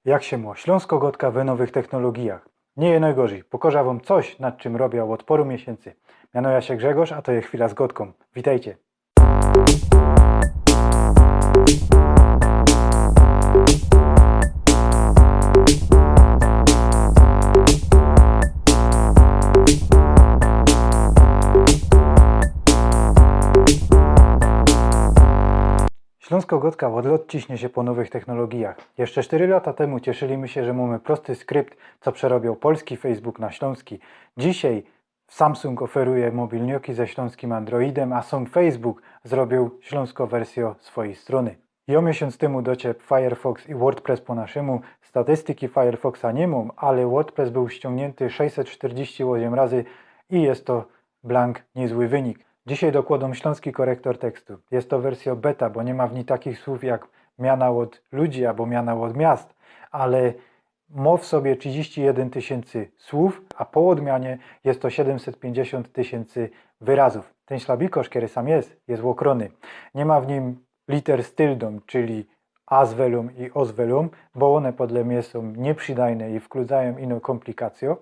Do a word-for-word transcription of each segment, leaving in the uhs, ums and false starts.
Jak sie mô ślōnskŏ gŏdka w nowych technologijach? Niy je nojgorzij. Pokŏżã wōm coś, nad czym robiã ôd pŏru miesiyncy. Mianujã sie Grzegŏrz, a to je Chwila z Gŏdkōm. Witejcie. Ślōnskŏ gŏdka ôd lŏt ciśnie sie po nowych technologijach. Jeszcze sztyry lata tymu cieszyliśmy sie, że mōmy prosty skrypt, co przerobiōł polski Facebook na ślōnski. Dzisiej Samsung ôferuje mobilnioki ze ślōnskim Androidym, a sōm Facebook zrobiōł ślōnskõ wersjõ swojij strōny. Jŏ miesiōnc tymu dociep Firefox i WordPress po naszymu. Statystyki Firefoxa niy mōm, ale WordPress bōł ściōngniynty sześćset sztyrdziści ôziym razy i je to blank niyzły wynik. Dzisiej dokłŏdōm ślōnski korektor tekstu. Je to wersjŏ beta, bo niy ma w nij takich słōw jak miana ôd ludzi abo miana ôd miast, ale mŏ w sobie trzidziści jedyn tysiyncy słōw, a po ôdmianie je to siedymset piyńćdziesiōnt tysiyncy wyrazōw. Tyn szlabikŏrz, kery sam je, je ôkrōny. Niy ma w nim liter z tyldōm, czyli azwelōm i ozwelōm, bo ône podle mie sōm niyprzidajne i wkludajōm ino kōmplikacyjõ.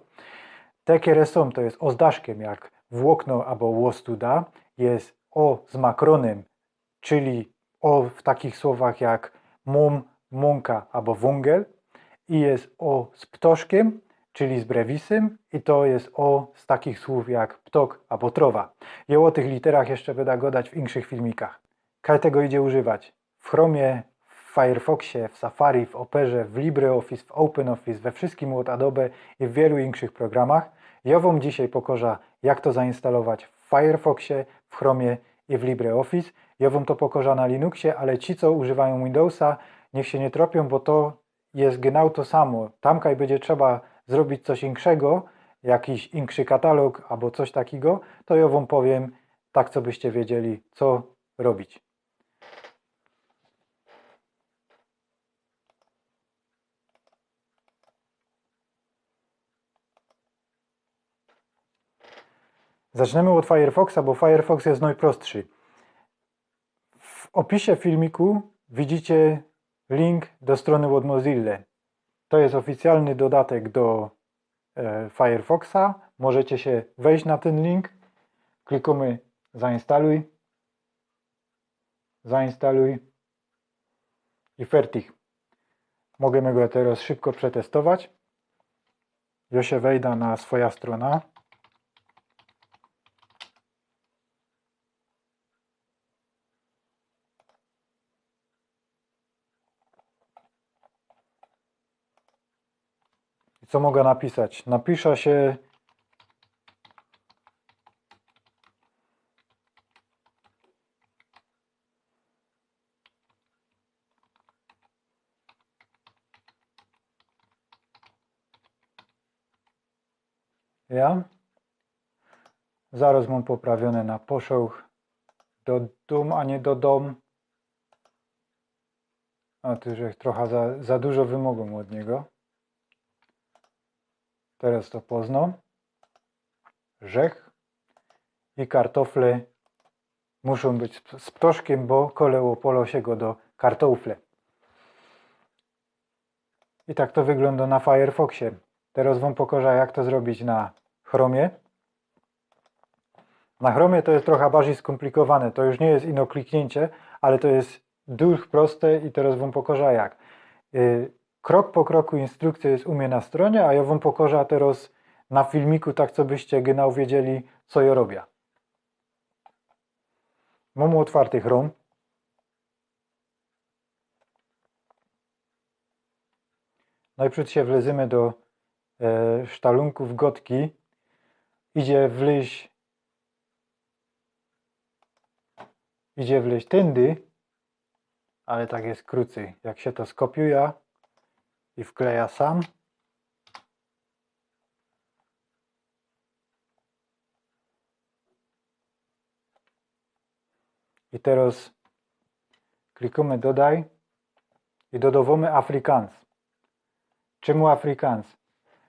Te, kere sōm, to je ô z daszkym, jak włokno abo ôstuda, je ô z makronym, czyli ô w takich słowach jak mōm, mōnka abo wōngel, i je ô z ptoszkym, czyli z brewisym, i to je ô z takich słōw jak ptok abo trowa. I ô tych literach jeszcze bydã gŏdać w inkszych filmikach. Kaj tego idzie używać? W Chromie, w Firefoxie, w Safari, w Operze, w LibreOffice, w OpenOffice, we wszyskim ôd Adobe i w wielu inkszych programach. Jŏ wōm dzisiej pokŏżã, jak to zainstalować w Firefoxie, w Chromie i w LibreOffice. Jŏ wōm to pokŏżã na Linuxie, ale ci, co używajōm Windowsa, niych sie niy tropiōm, bo to je genau to samo. Tam, kaj bydzie trzeba zrobić coś inkszego, jakiś inkszy katalog abo coś takigo, to jŏ wōm powiym tak, co byście wiedzieli, co robić. Zacznymy ôd Firefoxa, bo Firefox je nojprostszy. W ôpisie filmiku widzicie link do strōny ôd Mozille. To je ôficjalny dodatek do e, Firefoxa. Możecie sie wejść na tyn link. Klikōmy zainstaluj. Zainstaluj. I fertig. Możymy go teroz szybko przetestować. Jŏ sie wejdã na swojã strōnã. I co mogã napisać? Napiszã sie Ja? Zaroz mōm poprawiōne na poszołch. Do dōm, a niy do dōm. A tu już trocha za, za dużo wymogōm ôd niego. Teroz to poznōm. Rzech i kartofle muszōm być z, z ptoszkiym, bo kole ôpolo sie gŏdŏ kartofle. I tak to wyglōndŏ na Firefoxie. Teroz wōm pokŏżã, jak to zrobić na Chromie. Na Chromie to je trocha bardzij skōmplikowane. To już niy je ino klikniyncie, ale to je duch proste i teroz wōm pokŏżã jak. Y, krok po kroku instrukcyjŏ je u mie na strōnie, a jŏ wōm pokŏżã teroz na filmiku, tak co byście genau wiedzieli, co jŏ robiã. Mōm ôtwarty Chrome. Nojprzōd sie wlezymy do, e, sztalunków gŏdki. Idzie wlyź, idzie wlyź tyndy, ale tak je krōcyj. Jak sie to skopijuje i wkleja sam. I teroz klikōmy dodaj i dodŏwōmy Afrikaans. Czymu Afrikaans?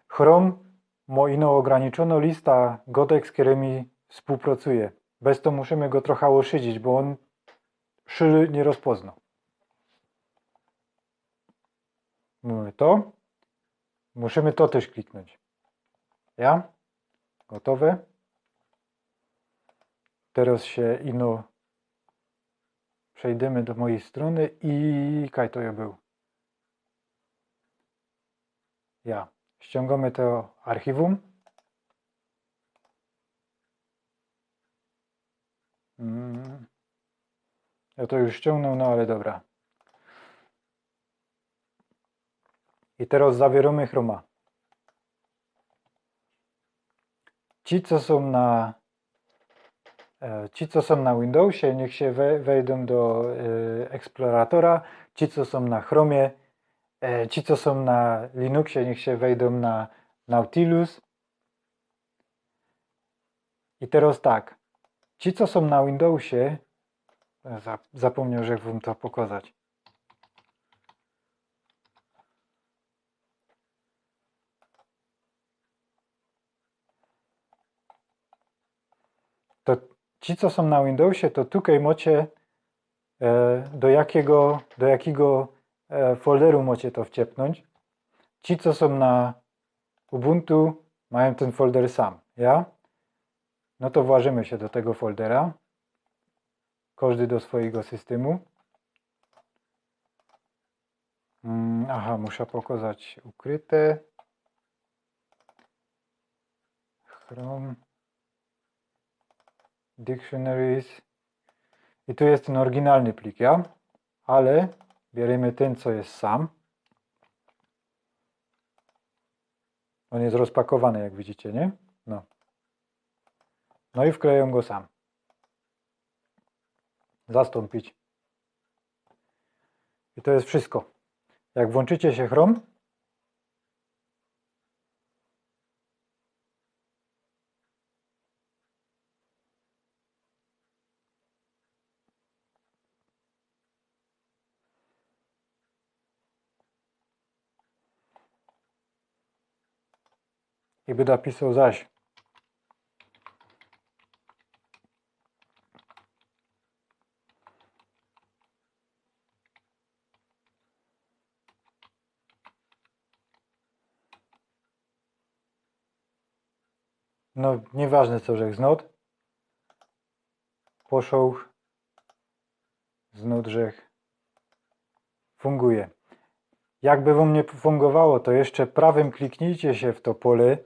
Chrome mŏ ino ôgraniczōnŏ lista gŏdek, z kerymi wspōłpracuje. Bez to musimy go trocha ôszydzić, bo ôn szylu niy rozpoznŏ. Mōmy to. Musimy to tyż kliknōńć. Ja? Gotowe. Teroz sie ino przejdymy do mojij strōny i kaj to jo bōł. Ja. Ściōngōmy to archiwum. Mm. Ja to już ściōngnōł, no ale dobra. I teroz zawiyrōmy Chroma. Ci, co sōm na, e, ci, co sōm na Windowsie, niych sie we-, wejdōm do, e, Eksploratora. Ci, co sōm na Chromie, e, ci, co sōm na Linuxie, niych sie wejdōm na Nautilus. I teroz tak. Ci, co sōm na Windowsie, za-, zapōmnioł, żech wōm to pokŏzać. To ci, co sōm na Windowsie, to tukej mocie, e, do jakigo, do jakigo, e, folderu mocie to wciepnōńć. Ci, co sōm na Ubuntu, majōm tyn folder sam, ja? No to włażymy sie do tego foldera. Kożdy do swojigo systymu. Mm, aha, muszã pokŏzać ukryte. Chrome. Dictionaries. I tu je tyn ôryginalny plik, ja? Ale bierymy tyn, co je sam. Ôn je rozpakowany, jak widzicie, nie? No. No i wklejōm go sam. Zastōmpić. I to je wszysko. Jak włōńczycie sie Chrome, i bydã pisoł zaś. No, niyważne, co żech znŏd. Poszoł. Znŏd żech. Funguje. Jakby wōm niy fungowało, to jeszcze prawym kliknijcie sie w to pole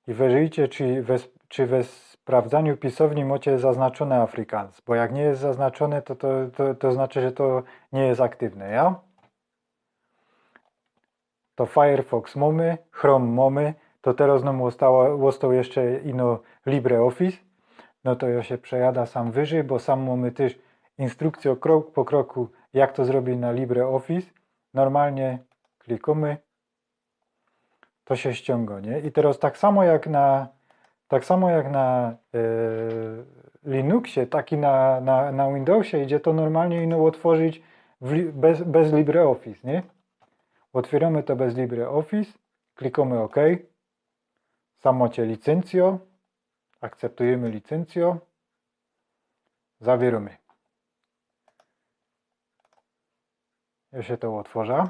i weżyjcie, czy we, czy we sprawdzaniu pisowni mocie zaznaczōne Afrikaans, bo jak niy je zaznaczōne, to, to, to, to znaczy, że to niy je aktywne, ja? To Firefox mōmy, Chrome mōmy, to teroz nōm ôstało, ôstoł jeszcze ino LibreOffice. No to jo sie przejadã sam wyżyj, bo sam mōmy tyż instrukcyjo krok po kroku, jak to zrobić na LibreOffice. Normalnie klikōmy, to sie ściōngo, nie? I teroz tak samo jak na, tak samo jak na, e, Linuxie, tak i na, na, na Windowsie idzie to normalnie ino ôtworzić w li-, bez, bez LibreOffice, nie? Ôtwiyrōmy to bez LibreOffice, klikōmy OK. Sam mocie licyncjo, akceptujymy licyncjo, zawiyrōmy. Jo sie to ôtworzã.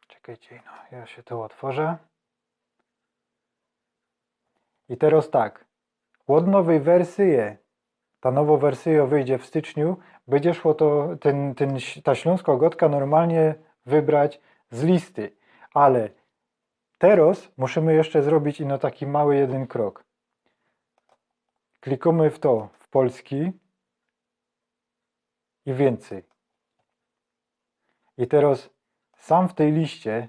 Czekejcie, no, jo sie to ôtworzã. I teroz tak. Ôd nowyj wersyje, ta nowo wersyjo wyjdzie w styczniu, bydzie szło to, tyn, tyn, ta ślōnskŏ gŏdka normalnie wybrać z listy. Ale teroz musimy jeszcze zrobić ino taki mały jedyn krok. Klikōmy w to, w polski. I wiyncyj. I teroz sam w tyj liście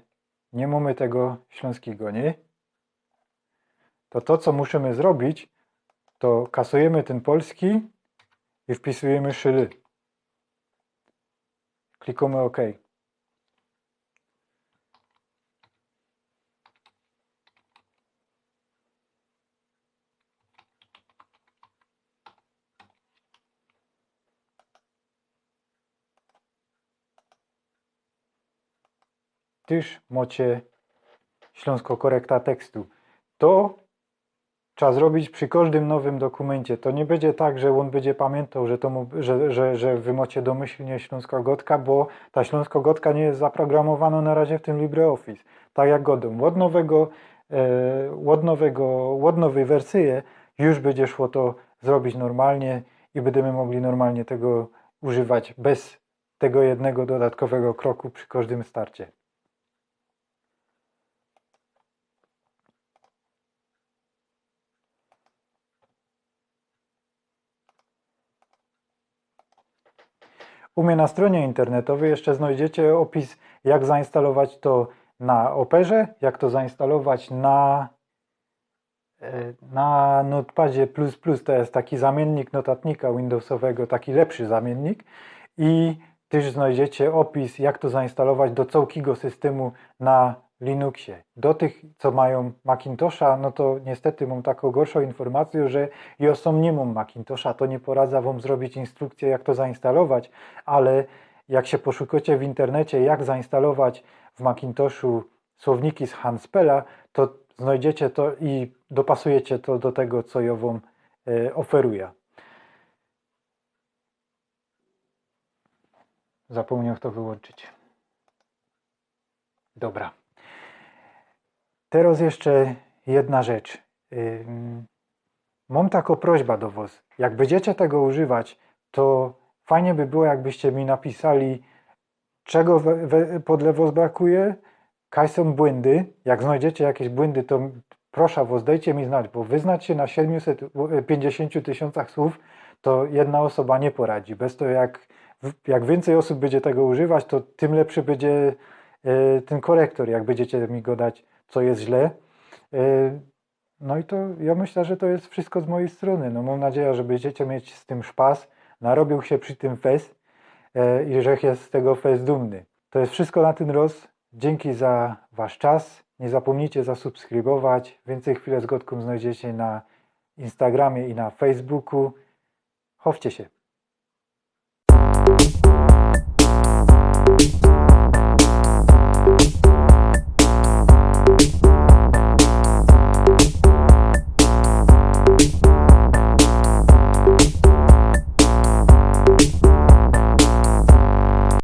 niy mōmy tego ślōnskigo, nie? To, to, co musimy zrobić, to kasujymy tyn polski i wpisujymy szyly. Klikōmy OK. Tyż mocie ślōnskõ korektã tekstu. To trzeba zrobić przi kożdym nowym dokumyncie. To niy bydzie tak, że ôn bydzie pamiyntał, że, to mu, że, że, że wy mocie domyślnie ślōnskŏ gŏdka, bo ta ślōnskŏ gŏdka niy je zaprogramowanŏ na razie w tym LibreOffice. Tak jak gŏdōm, ôd nowego, e, ôd nowego, ôd nowyj wersyje już bydzie szło to zrobić normalnie i bydymy mogli normalnie tego używać bez tego jednego dodatkowego kroku przi kożdym starcie. U mie na strōnie internetowyj jeszcze znojdziecie ôpis, jak zainstalować to na Operze, jak to zainstalować na, e, na Notepadzie plus plus, to je taki zamiynnik notatnika Windowsowego, taki lepszy zamiynnik. I tyż znojdziecie ôpis, jak to zainstalować do cołkigo systymu na Linuxie. Do tych, co majōm Macintosha, no to niystety mōm takõ gorszõ informacyjõ, że jŏ sōm niy mōm Macintosha, to niy poradzã wōm zrobić instrukcyje, jak to zainstalować, ale jak sie poszukocie w internecie, jak zainstalować w Macintoshu słowniki z Hanspela, to znojdziecie to i dopasujecie to do tego, co jŏ wōm, e, oferujã. Zapōmniôł to wyłōnczyć. Dobra. Terŏz jeszcze jedna rzecz. Ym, mōm takõ prośbã do wŏs. Jak bydziecie tego używać, to fajnie by było, jakbyście mi napisali, czego we, we, podle wŏs brakuje, kaj sōm błyndy. Jak znojdziecie jakeś błyndy, to proszã wŏs, dejcie mi znać, bo wyznać sie na siedmiuset piyńćdziesiōnciu tysiōncach słōw to jedna ôsoba niy poradzi. Bez to jak, w-, jak wiyncyj ôsōb bydzie tego używać, to tym lepszy bydzie, e, tyn korektor, jak bydziecie mi gŏdać, co je źle. E, no i to jŏ myślã, że to je wszysko z mojij strōny. No, mōm nadzieja, że bydziecie mieć z tym szpas, narobiōł sie przi tym fest, e, i że je z tego fest dumny. To je wszysko na tyn rŏz. Dziynki za wasz czas. Niy zapōmnijcie zasubskrybować. Wiyncyj Chwile z Gŏdkōm znojdziecie na Instagramie i na Facebooku. Chowcie sie.